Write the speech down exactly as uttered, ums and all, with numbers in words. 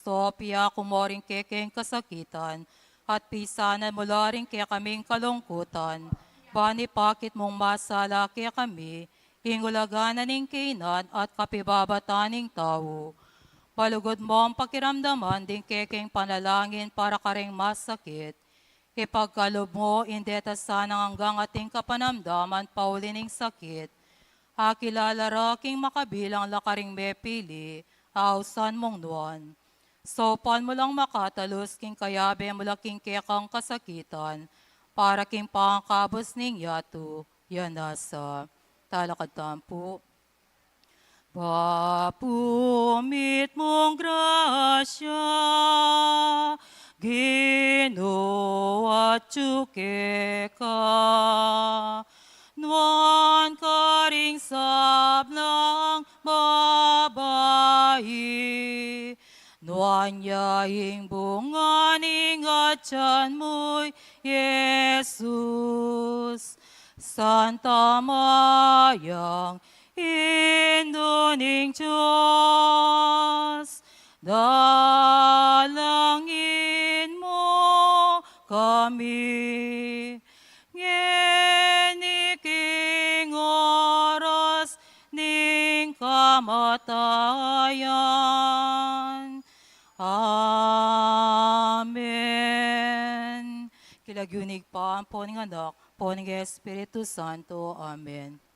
Kristo, piyaku mu ring kekeng kasakitan, at pisanan mu la ring kekaming kalungkutan, ban ipakit mung masala kekami ing ulaga na ning kaynan at kapibabatan ning tau. Palugud mung pakiramdaman ding kekeng panalangin para karing masakit. Ipagkalub mu ing deta sanang anggang ating kapanamdaman pauli ning sakit. Akilala ra king makabilang la karing mepili, ausan mung nuan. Saupan mu lang makatalus king kayabe mu la king kekang kasakitan, para king pangakabus ning yatu. Yan nasa. Talakad tamu pu. Bapu mitmung grasya, Ginu, atyu keka, nuan karing sablang babai, nuan ya ing bunga ning atyan mu, Jesus. Santa Mayang, Indu ning Dios, dalangin mu kami, ngeni king oras ning kamatayan. Amen. King lagyu ning Ibpa, ampo ning Anak, ampo ning Espiritu Santo. Amen.